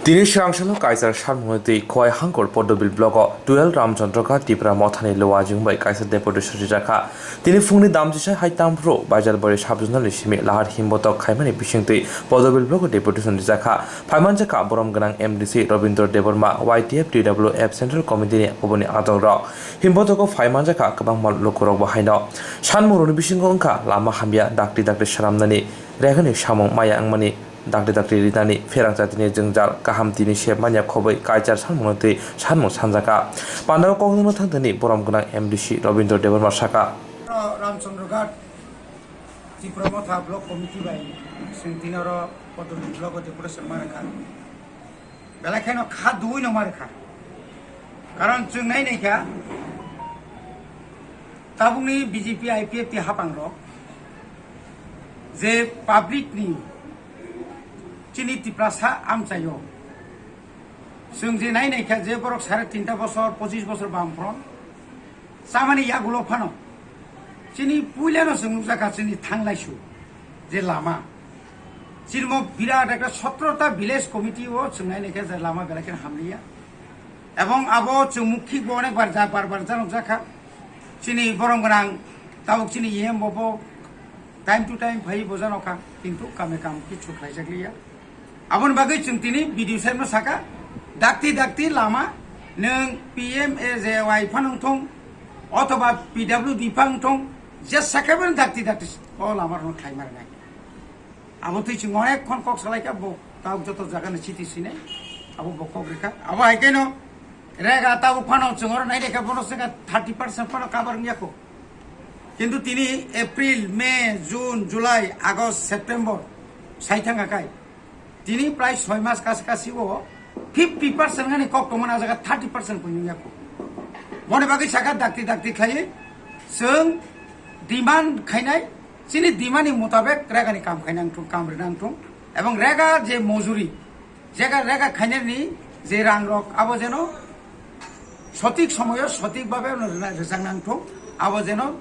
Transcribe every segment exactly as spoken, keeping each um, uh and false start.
Tini swrang salo Kaichar Sanmungni twi Khowai Hangkor Podobil blogo twelve Ramchandra Ghat Tipra Mothani Luajwng bai kaisa deputation rijakha. Tini phungni damjisa hai tamphru Baijalbari sub-zonal ni simi lahar himbotok khaimani bisingtwi Podobil blogo deputation rijakha. Phaimanjakha borom gwnang M D C Robindra Debbarma, Y T F T W F Central Committee ni oboni adongrok. Himbotogo phaimanjakha kwbangma lukurokbo haino. Sanmungrokni bisingo wngkha lama hamya, dakti dakti swnamnani, regani samung maya wngmani, dakti dakti rinani, pherang jatini jwngjal, kaham tini sep manya khobwi Kaichar Sanmungni twi sanmung sanjakha. Pandao koknwma thangthani borom gwnang M D C Robindra Debbarma sakha. Ramchandra Ghat Tipra Motha Block Committee bai chwng tini oro Podoli Block o deputation ma rwkha. Belai kheno kha duwi no ma rwkha. Karon chwng nai naikha tabukni B J P I P F T hapang rok je public ni chini Tiprasa amchaio. Chwng je nai naikha je borok sare tinta bosor, pochis bosor bam phron chamani yagulo phano chini puilano chwng nukjakha chini thanglaisu je lama. Chini mo birat ekta sotro ta village committee o chwng nai naikha je lama belai kheno hamliya. Ebong abo chwng mukhik bo onek bar ja, bar bar janok jakha. Chini borom gwnang tabuk chini E M bo bo time to time phai bo janokha, kintu kame kam kichu khlaijakliya. Aboni bagwi chwng tini B D O sir no saka, dakti dakti lama nwng P M A J Y pha nung thung, othoba P W D pha nung thung, je sakha bini dakti dakti o lama rok khlai ma rwnai. Abo twi chwng onek khon kok salai kha, bo tabuk joto jaga ni chiti sinai, abo bo kok rikha. Abo hai khe no rega tabuk phano chwng oro nai rikha, bono swkha thirty percent phano cover wngya kho. Kintu tini April, May, June, July, August, September sai thangkha kai. Tini prai soi mas kasi kasi o fifty percent gani kok tongmani, a jaga thirty percent pungya kho. Boni bagwi sakha dakti dakti khlaiwi chwng demand khainai, chini demand ni mutabek rega ni kam khainang thung, kam rinang thung, ebong rega je mojuri, jega rega khainani je rang rok abo jeno sotik somoyo sotik babe rwna rwjak nang thung, abo jeno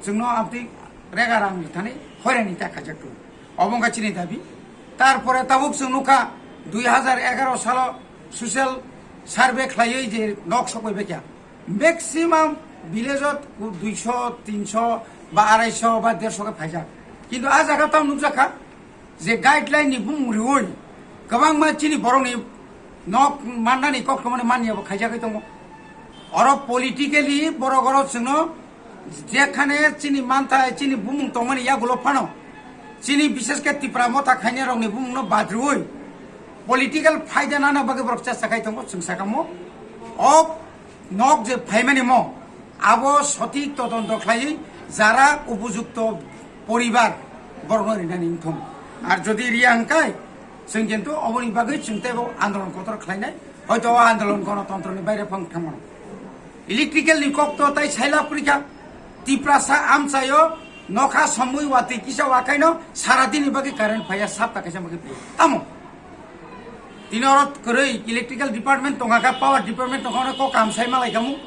chwngno amtwi rega rang rwthani hoirani ta khaijak thung. Obo wngkha chini dabi. Tarpore tabuk chwng nukha dui hazar egaro salo social survey khlaiwi je nok sokoi bekya. Maximum village o duiso, tinso ba araiso ba derso khe phaijak. Kintu a jaga tamo nukjakha je guideline ni bumung riwi kwbangma chini borokni nok mannani koktwmani manni abo khaijagwi tongo. Oro politically borok oro chwngno jekhane chini manthai, chini bumung tongmani yagulo phano, chini bishesh khe Tipra Motha khainai rokni bumungno badriwi political phaida nana bagwi borok chesta khai tongo, chwng sakamo. O nok je phaimani mo, abo sotik todonto khlaiwi jara upojukto poribar borokno rinani wngthung. Ar jodi riya hwnkhe, chwng kintu oboni bagwi chwng teibo andolon kotor khlainai, hoito o andolon gonotontroni baire phang thangmano. Electrical ni kokto tai saila purikha, Tiprasa amchaio nokha somwi watwi kisa wakaino sara dini bagwi current phaiya, sapta kaisa bagwi phaiya. Tamo? Tini oro kwrwi electrical department tongkha khe, power department tongkha, onek kok kam sai malai khamu.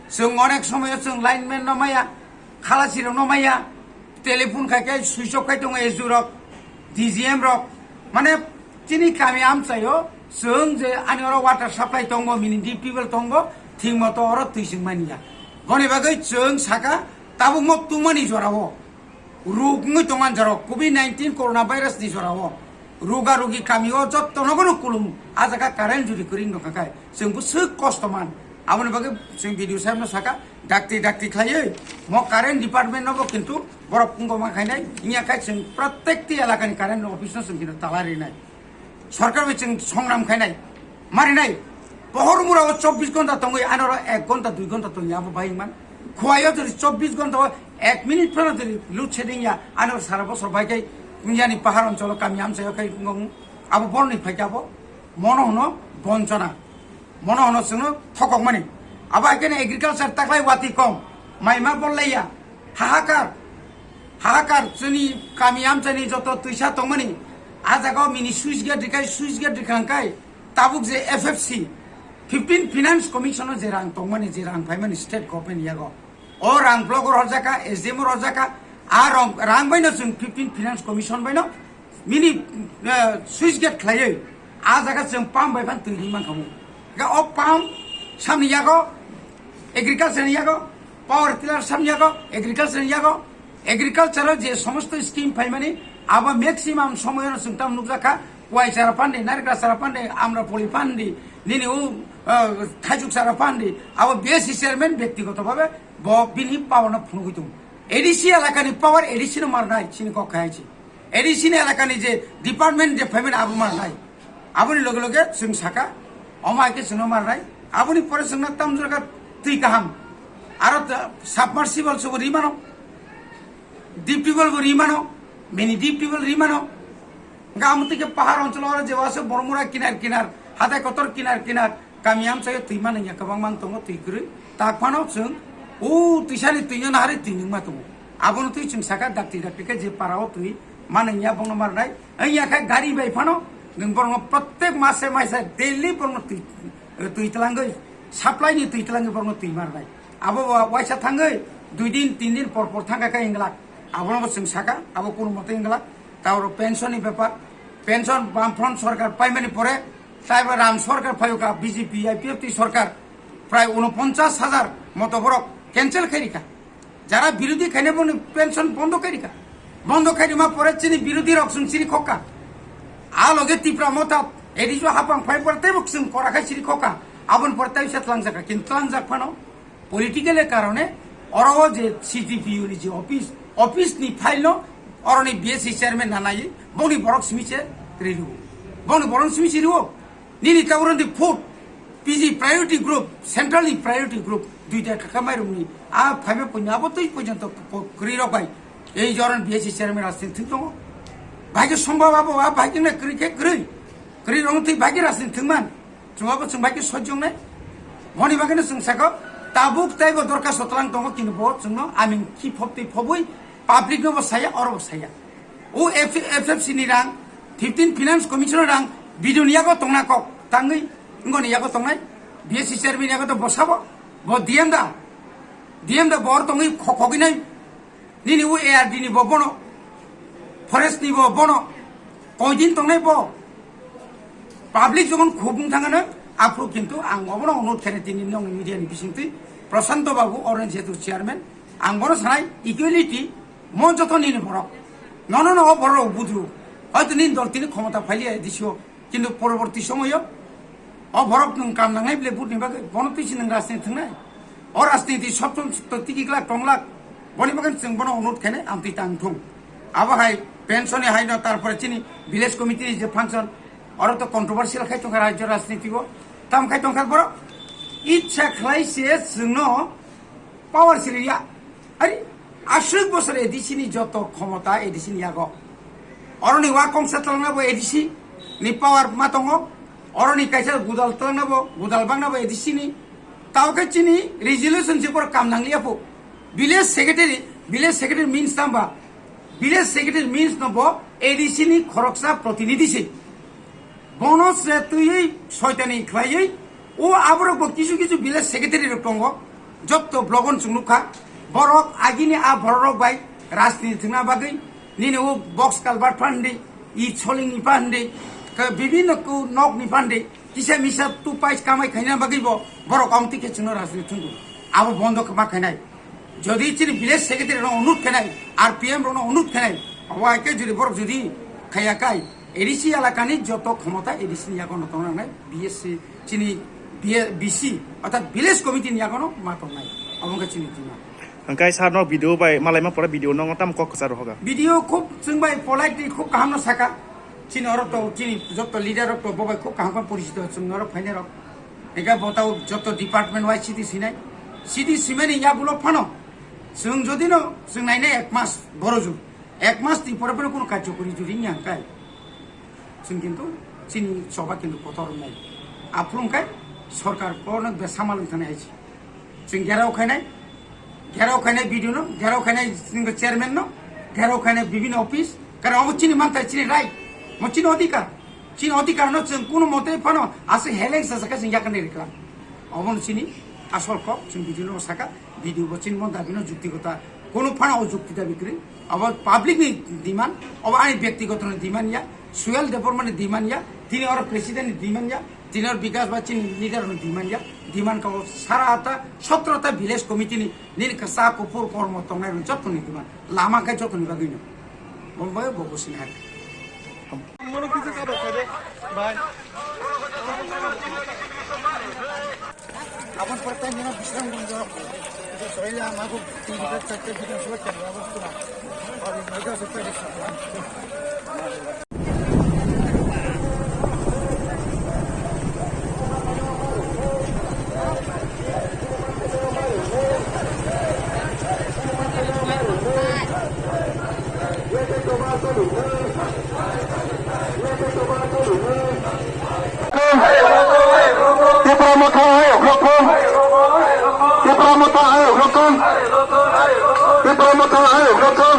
Chwng onek somoyo chwng lineman no maya, khalasi rok no maya, telephone khai khai switch off khai tongo S D O rok, D G M rok. Mane chini kami amchaio chwng je ani oro water supply tongo, mini deep tubewell tongo, thik moto oro twi chwng manya. Boni bagwi chwng saka tabukmo tungmani jorao. Ruk wngwi tongma jorao, covid nineteen corona virus ni jorao ruga rugi kami o jotto nogono kulum, a jaga current jodi kwrwi wngkha khe chwng bwswk kosto man. Aboni bagwi chwng B D O saheb no saka, dakti dakti khlaiwi mo current department no bo kintu borok wngkoma khainai, wngya khe chwng protekti elaka ni current office no chwng kintu tala rinai. Sorkar bai chwng songram khainai, marinai. Pohor mura o chobbish ghonta tongwi, anoro ek ghonta, dui ghonta tongya, abo bai man. Khowai o jodi chobbish ghonta o ek minute phano jodi load shedding ya, anoro sara bosor bai khai, yani pahar oncholo kami amchaio khai wngkha, abo boroni phaikha abo, mono hwno bonchona. Mono hwno chwngno thokokmani. Abo hai kheno agriculture taklai watwi kom, mai ma bollaiya, hahakar. Hahakar chini kami amchaini joto twisa tongmani. A jaga o mini switch gate rikai, switch gate rikha hwnkhe tabuk je F F C, fifteen Finance Commission o je rang tongmani, je rang phaimani state government yago, o rang block o rojaka, S D M o rojaka, a rang, rang baino chwng fifteen Finance Commission baino mini, eh, switch gate khlaiwi A jaga chwng pump bai phan twi ri mankha mo. Ga o pump samni yago, agriculture ni yago, power tiller samni yago, agriculture ni yago, agriculture je somosto scheme phaimani, abo maximum somoyano chwng tam nukjakha, kwai chara pandi, narikra chara pandi, amra poli pandi, nini u, uh, thaichuk chara pandi, abo B S C chairman byaktigoto bhabe bo bini power no phunugwi tongo. A D C elakani power A D C no marnai, chini kok khai chi. A D C ni elakani je department je phaimani abo marnai. Aboni loge loge chwng saka, omo hai khe chwngno marnai. Aboni pore chwngno tamjorka twi kaham. Aro ta-, submersible sobo ri mano. Deep tubewell bo ri mano. Mini deep tubewell ri mano. Hwnkhe amo twi khe pahar oncholo oro je waso Bormura kinar kinar, hatai kotor kinar kinar, kami amchaio twi mano ya kwbang mang tongo twi kwrwi. Tak phano chwng o twisani twino nahari twi nungma tongo. Abono twi chwng saka dakti dakti khe je para o twi mano ya bono marnai. Wngya khe gari bai phano nwng borokno protek mase mase daily borokno twi, twi twlangwi, supply ni twi twlangwi borokno twi marnai. Abo wa-, waisa thangwi dui din tin din por por thangkha khe hinglak. Abono bo chwng saka, abo kunu mote hinglak. Taoro pension ni bepar, pension Bamfront sorkar paimani pore, taibo ram sorkar phaiyokha B J P I P F T sorkar, prai unoponchas hajar moto borok cancel khairikha. Jara birodhi khainai boni pension bondo khairikha. Bondo khairima pore chini birodhi rok chwng chiri khokha. A loge Tipra Motha, A D C o hapang phai pore teibo chwng kora khai chiri khokha. Aboni pore tei se tlangjak kha, kintu tlangjak phano political e karone oro o je C D P U ni je office, office ni file no oro ni B S C chairman na nai, boni borok simi se ri rio. Boni borok simi se rio. Nini tabuk rwndi food, P G priority group, central ni priority group, duita kaka mairum ni, a phaiba punya abo twi porjonto ko-, kwrwi rok bai. Ei joran B S C chairman aswk thwng tongo. Bahai khe sombab abo, a bahai khe na kwrwi khe kwrwi. Kwrwi rok twi bahai khe rajniti thwngman. Chwng abo chwng bahai khe sojjong nai. Boni bagwi no chwng saka, tabuk taibo dorkhasto twlang tongo, kintu bo chwngno aming khi phobtwi phobwi public no bo saya, oro bo saya. O F-, F F C ni rang, fifteen Finance Commission rang, B D O ni yago tongna kok, tangwi, wngoni yago tongnai, B S C chairman yago to bo sabo, bo D M da, D M da bor tongwi kho-, khogwi nai, nini o A R D ni bo bono, forest ni bo bono, koidin tongnai bo, public jokon khobung thangano, aphuru kintu ang obono onurod khainai tini nongni media ni bisingtwi, Prashanto Babu, oro jehetu chairman, ang bono sanai, equality, mo joto nini borok. Nono no o borok rok budru. Hoyto nini dol tini khomota phailiya A D C o. Kintu poroborti somoyo o borok nwng kam nangnai bile vote ni bagwi. Bono twi se nwng rajniti thwngnai. O rajniti sob som to tiki glak tong glak. Boni bagwi chwng bono onurod khainai amtwi tang thung. Abo hai pension ni hai no tarpore chini village committee ni je function. Oro to controversial khai tongkha rajyo rajniti o. Tam khai tongkha borok. Ichha khlai se chwngno power siriya. Ari, aswk bosor A D C ni joto khomota A D C ni yago. Oroni wa kongsa twlangna bo A D C ni power ma tongo. Oroni kaisa gudal twlangna bo, gudal bangna bo A D C ni. Tao khe chini resolution je por kam nangliya pho. Village secretary, village secretary means tamba. Village secretary means no bo A D C ni khoroksa protinidhi se. Bono se twiwi soitani khlaiwi, o aborok bo kisu kisu village secretary rok tongo, jotto blogon chwng nukha, borok agini a borok rok bai rajniti thwngna bagwi, nini o box culvert phan di, i choling ni phan di, ka bibinno ku nok ni phan di, kisa misa tu pais kamai khaina bagwi bo borok amtwi khe chwngno rajniti thwngwi. Abo bondo khe ma khainai. Jodi chini village secretary rok onurod khainai, R P M rok onurod khainai, abo hai khe jodi borok jodi khaiya kai, A D C elakani joto khomota A D C ni yagono tongna nangnai, B S C chini B-, B C, orthat village committee ni yagono ma tongnai. Abo wngkha chini tima. Hwnkhe sir no video bai malaima pore video no tamo kok kwcharo hoga. Video khub chwng bai politely khub kaham no saka. Chini oro to chini joto leader rok to bo bai khub kaham khe porichito chwng oro phainai rok. Ega bo tao joto department wise city sinai. City simani yagulo phano. Chwng jodi no chwng nainai ek mas boro jug. Ek mas ni pore pore kono karjokori juri ni hangkai. Chwng kintu chini choba kintu kotor wngnai. Aphuru hwnkhe sorkar kono besa malwng thani hai se. Chwng gerao khainai, gerao khainai B D O no, gerao khainai chini chairman no, gerao khainai bibhinno office. Karon obo chini manthai, chini right, mo chini odhikar. Chini odhikar no chwng kono mote phano aswk heleng sasa khe chwng yakarni rikla. Obono chini asol kok, chwng B D O no saka. B D O bo chini mon dabi no jukti kota. Kono phano o jukti dabi kwrwi. Abo public ni demand, abo ani byaktigoto ni demand ya, Suel Debbarma ni demand ya, Tini oro president ni demand ya, tini oro Bikas ba chini leader ni demand ya, demand ka sara ta sotro ta village committee ni nini kasa kupur kormo tongnai rok joto ni demand. Lama khe joto ni bagwi no. Bombai bo busin hai. Mono kichu ka ba kade, bhai. Abon pore time jeno bisram gun jeno. Soila magu tin gita chatta gita suwa chakra bostuna. Abhi maga sutta gita. Tipra Motha ayok rokon. Tipra Motha ayok rokon. Tipra Motha ayok rokon.